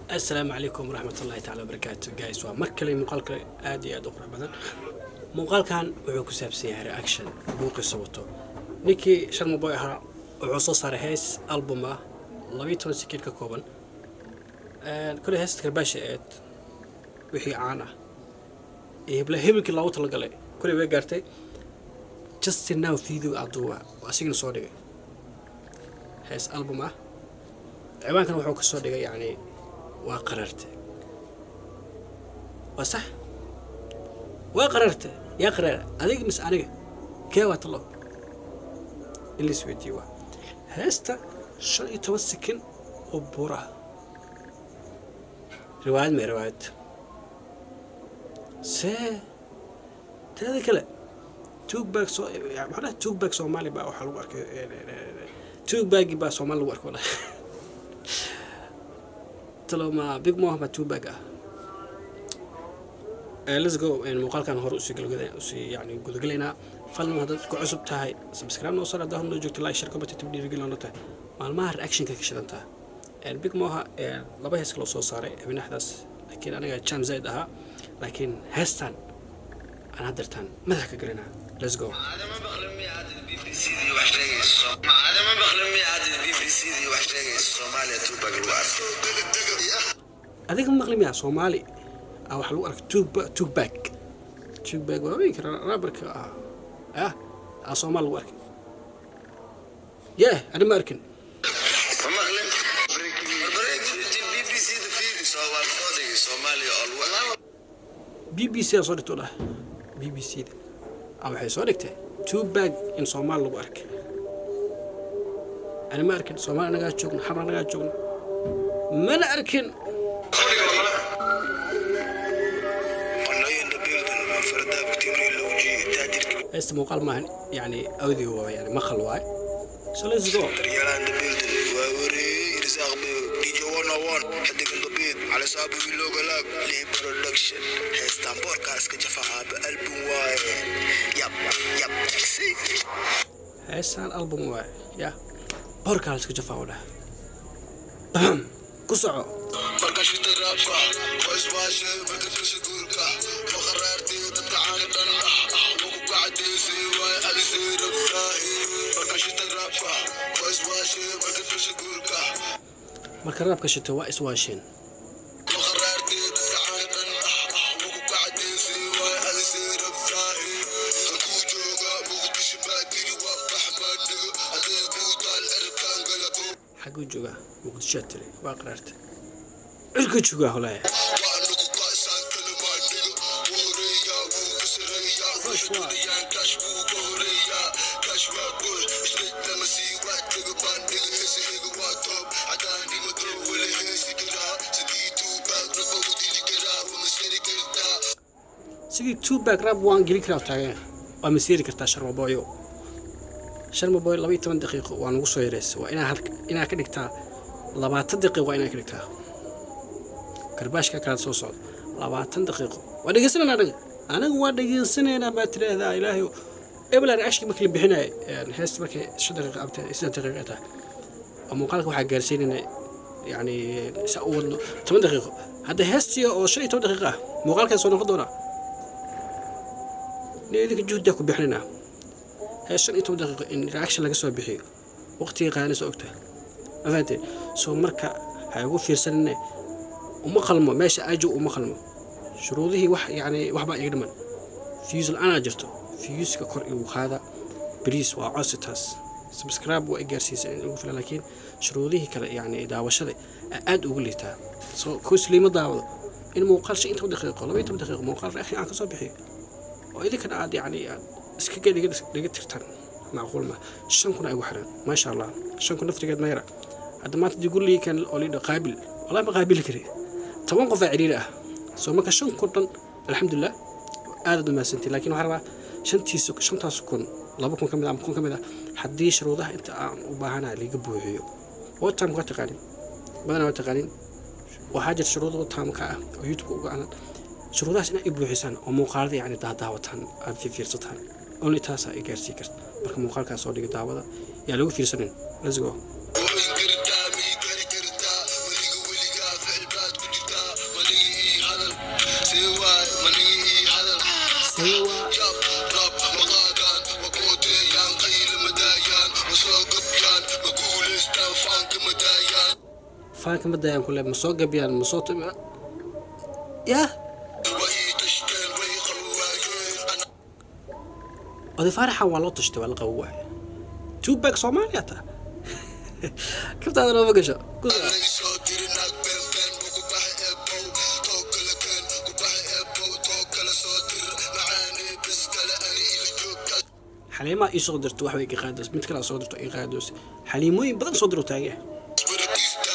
Asalaamu calaykum waraxmatullahi taala wabarakaatu. Guys, waa mar kale muuqaal kale aad iyo aad u qurux badan. Muuqaalkan wuxuu ku saabsan yahay reaction buuqiisa wato. Ninkii Sharma Boy ahaa wuxuu soo saaray hees album ah, 12 second ka kooban. Koley heesta karbaasha eed wixii caan ah iyo hebla hebelkii loogu talagalay koley way gaartay. Just now video aduuba oo asigana soo dhigay hees album ah. Ciwaankan wuxuu kasoo dhigay, yacni, waa qararte. Waa sax, waa qararte. Yaa qaraara, adiga mise aniga? Kee waa talo in la isweydiiyo? Waa heesta 15 second oo buur ah. Riwaayad may riwaayad see. Teeda kale, Tupac soo maxaa dhahay? Tupac Soomaali baa waxaa lagu arkay. Tupacgi baa Soomaali lagu arkay wallahi. Talo ma Big Moha ma Tupac ah? Let's go. Muuqaalkan hore usii galgada usii, yani, gudagalaynaa. Fadlan, haddaad ku cusub tahay, subscribe noo sar. Haddaa hor noo joogto, like, share, comment, tib dhiirigelin noo tahay. Maalmaha reactionka ka shidantaa Big Moha laba hees kaloo soo saaray habeenaxdaas, laakiin aniga jam zaid ahaa. Laakiin heestan aan haddeertaan madaxa ka gelinaa. Let's go. Adama maqlin miya hadda BBC dii wax sheegayso? Adama maqlin miya hadda BBC dii wax sheegayso Soomaaliya Tupac lagu arkay? Adiga ma maqli miyaa Soomaali ah waxaa lagu arkay Tupac? Tupac, Tupac waa weynka rapperka ah. Ah, aa Soomaali lagu arkay? Yeah, ani ma arkin. Ma maqlin? BBC da fiiri, soo waa soo dhigay Soomaaliya oo lagu arkay. BBC aa soo dhigto dhah. BBC da ah waxay soo dhigtay Tupac in Soomaali lagu arkay. Ani ma arkin. Soomaali anagaa joogno, Xamar anagaa joogno, mana arkin. Wallahi in the building, fardaab Tibril Lowji taajirka. Heesta muuqaal maahan, yani audio waay, yani maqal waay. So let's go. Daryeelaan the building waa wareey Irsaaq Beeg DJ 101 xidigan the beat cali saabu wilowga laag lii production. Heestaan boorkaas ka jafa aaba album waaye. Yab yab si. Heestaan album waay ya, boorkaa la iska jafaa u dhah. Ku soco. Marka shitay raabka waa iswaashay, marka gasha guurka faqaraartay dadka caana dhan ah waa ku kacadaysay waay alisay rabtaahi. Marka shitay raabka waa iswaashay, marka gasha guurka. Marka raabka shito waa iswaasheen. Faqaraartay dadka caana dhan ah waa ku kacadaysay waay alisay rabtaahi. Halkuu jooga Muqdisho baadiri waa bax maadhigo hadday kuu taal cirkaan galabo. Xagguu joogaa Muqdishoa tiri, waa qaraartay, cirkuu joogaa holaya. Waana ku kacsan kala maadhigo wuu horeeyaa, wuu ka sarreeyaa, Fresh wuxuu waay. doonayaan kaash buu ka horeeyaa, kaash waa buux islig lama sii waa dhigo maandhigo heesahayga waa toob cadaani madow wala heesi karaa sidii Tupac raba u dili karaa waa masari kartaa. Sidii Tupac rap waan gelin karaa taagan, waa masiiri kartaa. Sharma Boyo, Sharma Boy, 12 daqiiqo waa nagu soo yareysa. Waa inaa inaa ka dhigtaa 20 daqiiqo, waa inaa ka dhigtaa karbaashka kalaad soo socdo 20 daqiiqo. Waa dhegeysanayna anaga, anaga waa dhegeysanaynaa. Baa tiraahdaa ilaahay ebla reaction markii la bixinaya heesta markay 5 daqiiqo abta 3 daqiiqo ay tahay oo muuqaalka waxaa gaarsiinayna, yani, sa u wadno 10 daqiiqo. Hadda heestii oo 15 daqiiqo ah muuqaalkaa soo noqon doonaa. Idinka juhdaa ku bixinaynaa hees 15 daqiiqo in reaction laga soo bixiyo waqtiga qaadanaysa, ogtahay, ma fahanteen? So marka ha igu fiirsanine, uma qalmo meesha ajo, uma qalmo shuruudihii. Wax, yani, waxbaa iga dhiman, views la-aanaa jirto. Viewska kor igu qaada please, waa codsi taas. Subscribe waa i gaarsiisa in ugu filan, laakiin shuruudihii kale, yani daawashada, aad ugu liitaa. So kusliima daawado in muuqaal 15 daqiiqo, 12 daqiiqo muuqaal reaction aan kasoo bixiyo oo idinkana aad, yani, aad iska dhiga tirtaan, macquul ma. 5000 ay ugu xiran, maasha Allah. 5000 naftigeed ma yara. Hadda maanta dii gurligii kan oo liidho qaabil, wallahi ma qaabili kari. 10 qof aa ciriiri ah. Soo marka 5000 dhan, alxamdulilah, aadaad umahadsantii. Laakiin waxaan rabaa shantiis shantaas kun, 2000 ka mid ah ama 1000 ka mid ah, haddii shuruudaha inta aan u baahanahay liiga buuxiyo. Watch time waa taqaanin, badanaa waa taqaanin. Waxaa jirta shuruudo watch time-ka ah oo YouTube uga aanan shuruudahaas inaa i buuxisaan oo muuqaalada, yani, daadaawataan, aad fiirsataan. Only taasaa i gaarsii karta. Marka muuqaalkaas soo dhiga, daawada, yaa lagu fiirsanin. Let's go. Goyn kartaa, mii kari kartaa weliga weligaa ficil baad. See waay manigi ii hadal. See waa. Yab rap maqaadaan, ma kooteeyaan, qayla madaayaan, ma soo gabyaan, ma guulaystaan, faanka madaayaan. Faanka ma daayaan kule, ma soo gabyaan, ma soo yah. Way ii tashteen, way qabi waayeen ana. Oday Faaraxan waa loo tashtay, waa la qabo waay. Tupac Soomaaliya taa kabtaada looma gasho ku soo. Lay soo diri naag been been ma ku baxay eebow, too kale keen ku baxay eebow, too kale soo dir macaanee bes kale ani ila joogta. Xaliimaa ii soo dirto, wax way iga qaadoos, mid kale soo dirto ii qaadoos, xaliimooyin badan soo diro taagaya. Baratiista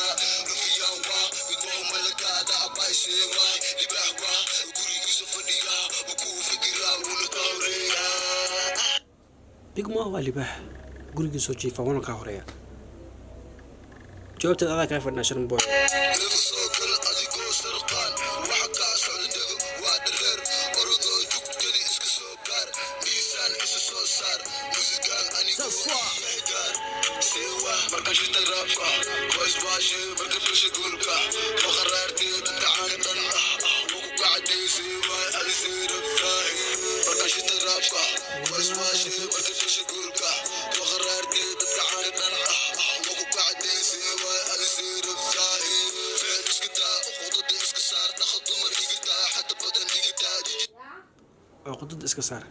rufiyaan waa midmahu malakaada abaay, see waay libaax waa gurigiisa fadhiyaa, ma kuu fikiraa, wuuna ka horeeyaa. Big Mo waa libaax gurigii soo jiifa, wana kaa horeeya. Jawaabteed adaa kaa fadhinaa, Sharma Boy. Laga soo gal adigoo sarqaan, waxa kaa socda dego waa dhareer, orodoo jugtadi iska soo gaar, miisaan isa soo saar, musigaan anigoo yahay gaar. See waa markaan shita raabka, waa isbaashe marka dhasha guurka, faqaraartee dadka caanka dhan ah waa ku kacdee. See waay adi see rabtaa? Markaan shita raabka, waa isbaashe marka dhasha guurka, faqaraartee dadka caanka dhan ah waa ku kacdee. See waay adi see rabtaa? Ficil iska daa, uqudada iska saar, dhaqa dumar iga daa, xadda badan iga daa. Cuqdada iska saar,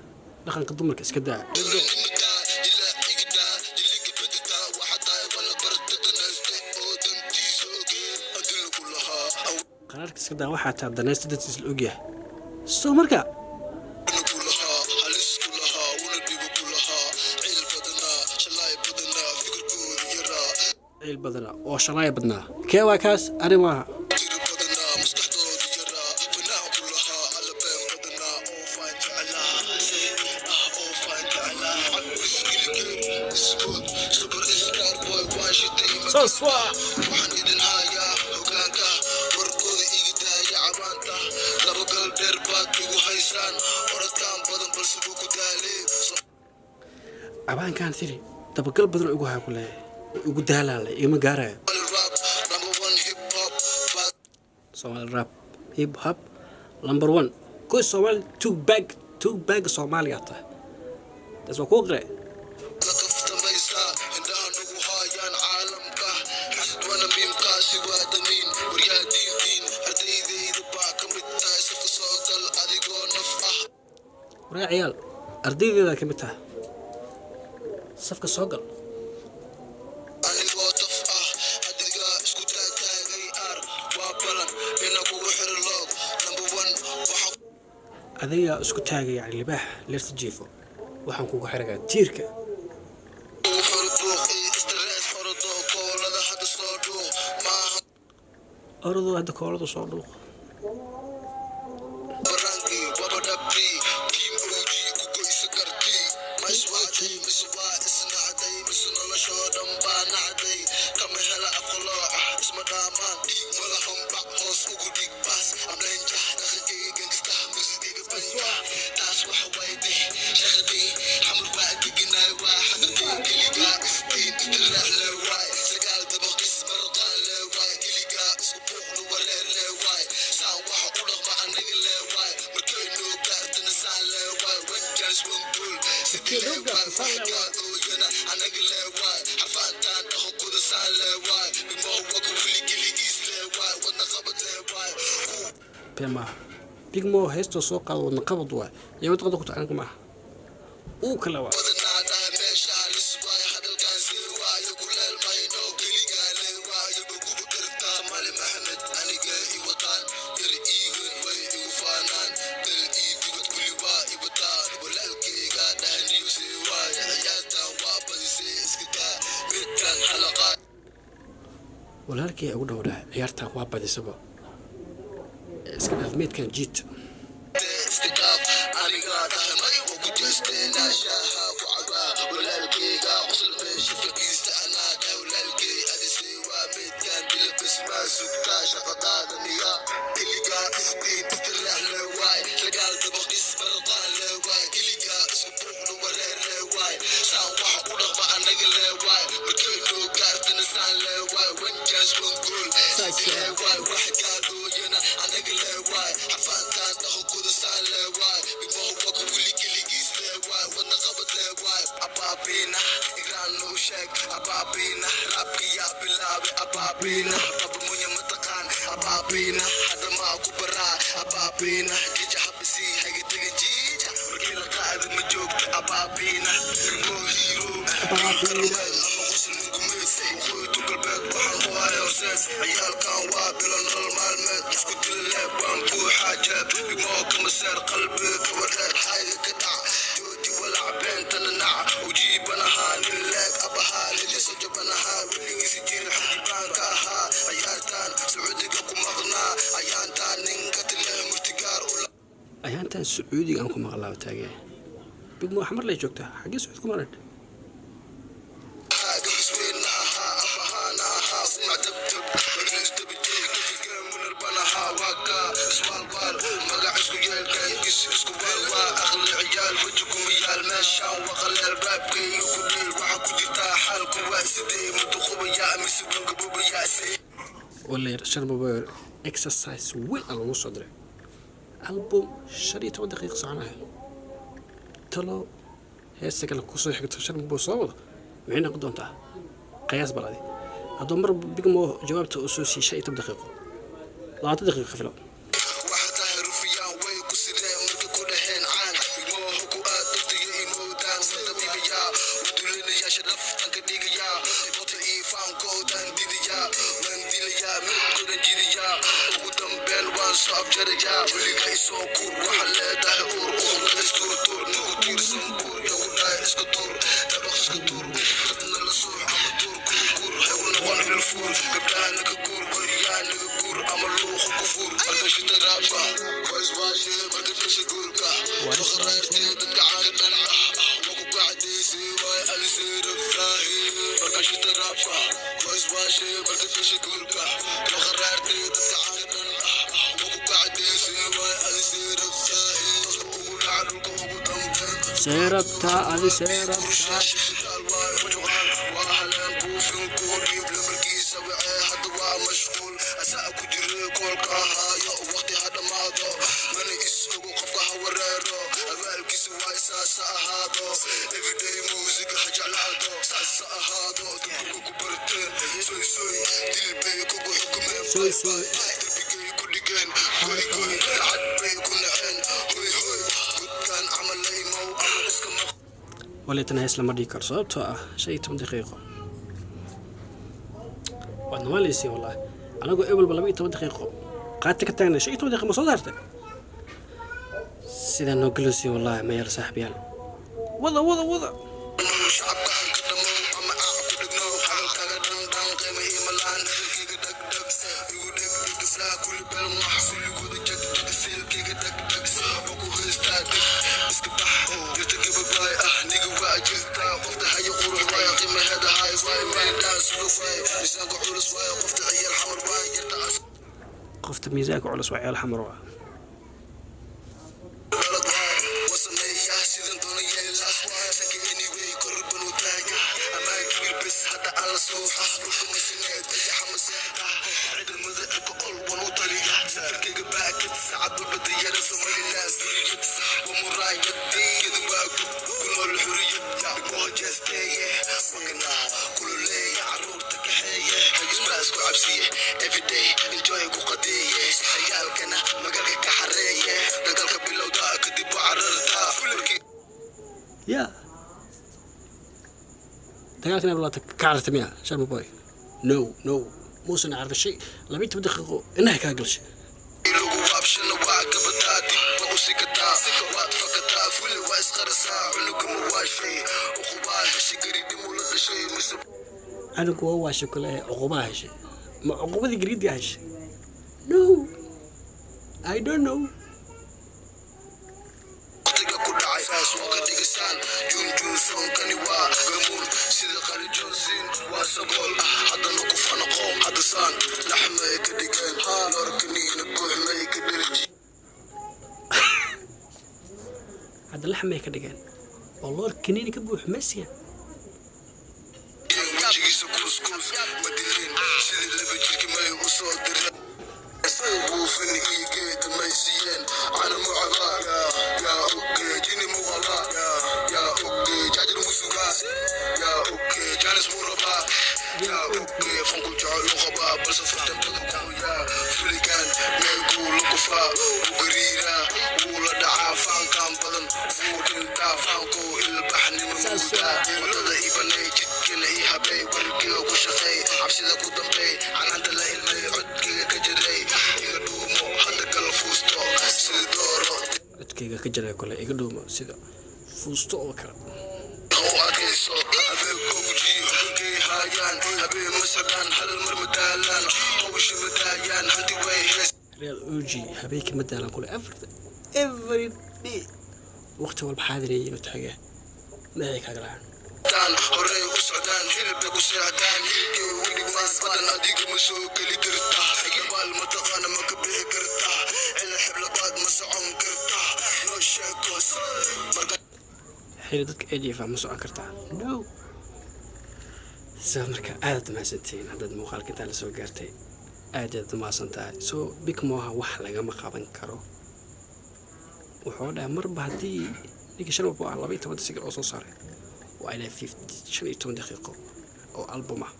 dhaqanka dumarka iska daa. Let's go. Nimadaa jilaa iga daa, jiliga badadaa, waxa tahay wala bartada nayste oo dantiisa ogee adina ku lahaa. Qaraarka iska daa, waxaa taa danaysta dadkiis la ogyahay. So marka Awna ku lahaa, halis ku lahaa, una dhibo ku lahaa, ciil badanaa, shalaay badanaa, fikirkooda yaraa. Ciil badanaa oo shalaay badnaa, kee waa kaas? Ani maaha. Tiro badanaa, maskaxdooda yaraa, fanaac ku lahaa, alla been badanaa, oo faan jeclaa, see ah oo faan jeclaa, cabis iligeen isbood super star boy waan shitay. So swa. Waxaan idin hayaa hogaanka, warkooda iga daaya, cabaanta laba gal dheer baad igu haysaan, orodkaan badan balse wuu ku daalee. Cabaankaan tiri dabagal badan oo igu haya ku leeyahay, igu daalaalay, igama gaarayo. Somali rap number one hip hop baad. Somali rap hip hop number one kuwi Somali two bag, two bag Soomaaliya tahay, taas waa kuu qire. La kaftamaysaa, indhaha nagu haayaan caalamka, xasad wana miimkaasi waa damiin, waryaa diin diin, ardaydayda baa ka mid tahay, safka soo gal adigoo naf ah. Waraa ciyaal, ardaydeeda ka mid tahay, safka soo gal. Anigoo taf ah, adigaa isku taagtaagay aar, waa balan ina kugu xiro loog number one waxa. Adigaa isku taagay yani libaax leerta jiifo, waxaan kugu xiragaa tiirka. Kugu xiro buuq iyo stress, orodoo koolada hadda soo dhuuq maaha. Orodoo hadda kooladu soo dhuuq. Barankii waba dhabtii, team OG ku goysa kartii, ma iswaacday mise waa isnacday, mise noloshoo dhan baa nacday, kama hela afqalooca, isma dhaamaan, dhiig malahan, bac hoos ugu dhig baas amlenjax, dhaqankayga gangsta, musigayga banga, taas waxa wayday shaqadii xamar waa deganaay, waa xaqadii keligaa istiin istiraax le waay, sagaal dabaqis marqaan le waay, keligaa isku buuqna wareer le waay, saan waxa u dhaqma aniga le waay, markay noo gaartana saan le waay, one chance one goal sidii le waay, wax gaadooyana anaga le waay, xafaantaan dhaqankooda saan le waay, bimaho waka weli keligiis le waay, wadna qabad le waay. Been maaha, Big Mo heestoo soo qaado wadna qabad waay iyo wadqada ku tacanka maaha uu kala waa. Badanaa dhahay meesha halis waay, hadalkaan sii waayo, kuleel mayno, keligaa le waayo, maguba kartaa Soomaali Maxamed, aniga i wataan, yar ii weyn way igu faanaan, dal ii dibad kulli waa i wataan, walaalkayga dhahaniyo sii waayo, ciyaartan waa badisay, iska daa midkan xalaqaa. Walaalkii ugu dhowdhahay, ciyaartaan waa badisaba, iska dhaaf meydkan jiit. Iska dhaaf anigaa dhahay may waa ku jeesteenaa, shaaha ku cabaa, walaalkayga qosol meesha fadhiista, anaa dhahay walaalkay adisay waa meydkan dilabis, maa sugtaa shaqadaada miya, keligaa istiin istiraax le waay, sagaal dabaqis marqaan le waay, keligaa isku buuqna wareer le waay, saan waxa u dhaqma anaga le waay, markay noo gaartana saan le waay, one chance one goal sidii le waay, wax gaadooyana anaga le waay, xafaantaan. Abaabina hadda maa ku baraa abaabina jija habisi haga tegin jiija markii la qaada ma joogta abaabina mo hero Abaabina. Ama qoslin gumays waqooyi galbeed waxaan u hayaa horseed ciyaalkan waa bilo nolol maalmeed isku dila leeb waan buuxaa jeeb igmoo kama seer qalbiga ka wareer xayga ka dhac jooji walac beentana nac ujiibanahaa nin leeg abahaa lijiso jabanahaa weligiisa jirin xildhibaanka ahaa ciyaartaan Sacuudiga ku maqnaa ayaantaan ninka tile murtigaar u Ayaantan Sacuudiga aan ku maqlaa taagee. Big Mo Xamar lay joogtaa, xaggee Sacuud ku maqlan? Gabisweyna ahaa abahaana ahaa qumac dabdab magaciis dabajeey kafigaa munarbanahaa waa iswaalwaal magac isku yeel gaangis isku waalwaa aqli ciyaal weji kuma yaal meeshaan waqaleel raabkayga ku dheel waxa ku jirtaa xaalku waa sidee maduqubaya mise wangaboobaya. Wala Sharma Boy exercise weyn aa lagu soo diray, album 15 daqiiqo soconaya. Talo heesta kale kusoo xigto Sharma Boy soo wado maxay noqon doontaa? Qiyaas bal adi hadduu mar Big Mo jawaabta uu soo siiyey 15 daqiiqo, 20 daqiiqo filo. Waxa tahay rufiyaan way ku sideen markay ku dhaheen caan igmooho ku aad dhuftiyo imowdaan wadabibayaa wadulinaya sharaftan ka dhigayaa bota iyo faankoodan didayaa waan dilayaa midkoodan jidayaa ugu dambeyn waan soo afjarayaa weliga isoo kuur waxa leedahay uur uur istuurtuur ninku tiirsan buur yagu dhahay iska tuur dabaq iska tuur dadna la suux ama tuur kuu guur hagu noqon ilfuur gabdhaha naga guur weriyaa naga guur ama luuqa ku fuur marka shita raabka waa iswaashee marka gasha guurka faqraartee dadka caanka dhan waa ku kacdaysay waay alisay rabtaahi marka shita raabka waa iswaashee marka gasha guurka faqraartee dadka caanka dhan waa ku kacdaysay waay alisay rabtaahi ugu dhaca dhulka ugu dambeyn. See rabtaa adi, see rabtaa? Waa haleen buufin kuu dhiib lamarkiisa wacee hadda waa mashquul asaa ku jire koolka ahaayo waqti ha dhammaado mana is ogo qofka ha wareero abaalkiisa waa saasa ahaado everyday music ha jeclaado saasa ahaado dadku ku barteen soy soy dil bay kugu xukumeen. Soy soy. Darbigay ku dhigeen goy goy lacag bay ku naceen hoy hoy gudkaan camal la imow ama iska maq. Waleetana hees lama dhigi karo sababtoo ah 15 daqiiqo waad nawaaleysiin. Wallahi anagoo ebelba 12 daqiiqo qaati ka taagnay, 15 daqiiqo ma soo saartay sidaa noo galosiin. Wallahi ma yaal saaxiibyaal, wada wada wada. Shacabka aan ka dhamow ama aac ku dhignow hadalkaaga dhan dhan qiima iima lahan hadalkayga dhag dhag igu dheg dheg gabdhaha kulli been wax kulligooda jag jag seelkayga dhag dhag oo ku haystaa dheg iska bax jirta gababaay ah niga waa jirtaa qofta hayo qurux waay qiimaheeda haay waay meydhaan suga waay miisaanka culus waay qofta ciyaal Xamar waay jirta as. Qofta miisaanka culus waa ciyaal Xamar waa. Dhalad waay wasameeyaa sidan doona yeelaas sanka anyway korban u taaga amaa kibir bes hadda aan la suuxa dhulka masineed dayaxa maseexda ciidamada cirka ol wan u taliya safarkayga baakad saacad walba diyara Somaliland duriyad wa muraayad gedu waa gub ku nool xuriyad dhigmoha jeesteeye wakana kululeeya caruurta kaxeeye isbaas ku cabsiye everyday enjoy ku qadeeye ciyaalkana magaalka ka xareeye dagaalka bilowda kadib waa cararta markii. Ya dagaalkan bilowta ka cararta miya Sharma Boy? No, no, muusan carara shay 12 daqiiqo inaha kaa galshay. Lagu waabshana waa gabataa dib ba u sikataa waad fakataa fuli waa isqarasaa cunuga ma waashay uqubaa heshay garidhimu la dhashay mise. Canugu waa waashay kale cuqubaa heshay, ma cuqubadii gariidii heshay? No, I don't know. Waqtiga ku dhacay saas waa ka dhigisaan juun juun soonkani waa gamuun sida qali Johnson waa sagool haddana ku fanaqo hadda saan laxmay ka dhigeen loorkaniina buuxmay ka dherji. Hadda laxmay ka dhigeen oo loor kaniini ka buux mesiya. Wejigiisa kuuskuus ma dileen sidii laba jirki may u soo direen buufin iyo geeda may siiyeen cana mu cabaa yaa okay jini mu qabaa yaa okay jaajar mu sugaa yaa okay jaanis mu rabaa yaa okay fanku jecel u qabaa balse furtan badanku yaa fuligaan. Codkayga ka jaray kole, iga dhuumo sida fuusto oo kale. U adkayso. Habeen kowji hogay haayaan, habeen ma socdaan, hal mar ma daalaan, hawsha ma daayaan, hanti way hees. Real OG habeenkii ma daalan kule, every day, waqti walba xaadirayay inuu taagaa madaxay kaaga lahaan. Daan horey u socdaan, hilibay ku seexdaan, hilibkay ugu dhigmaan badan. Adiga ma soo geli kartaa? Dabaal ma taqaana? Ma ka bixi kartaa? Cila xiblabaad ma socon kartaa? Noo sheeko marka. Xili dadka ADF ma socon kartaa? No. So marka aadaad mahadsantihiin haddaad muuqaalka intaa lasoo gaartay, aad aad umahadsan tahay. So Big Moha wax lagama qaban karo. Wuxuu dhahay marba haddii ninka shan walba ah 12 single oo soo saaray, waa ilaa 50 15 daqiiqo oo album ah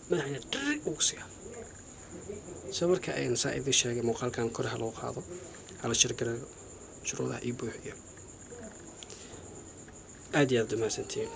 madaxayna dhiri ugu siya. So marka ayaan saa idin sheegay, muuqaalkan kor ha loo qaado, hala share gareeyo, shuruudaha ii buuxiyo. Aad iyo aad umahadsantihiin.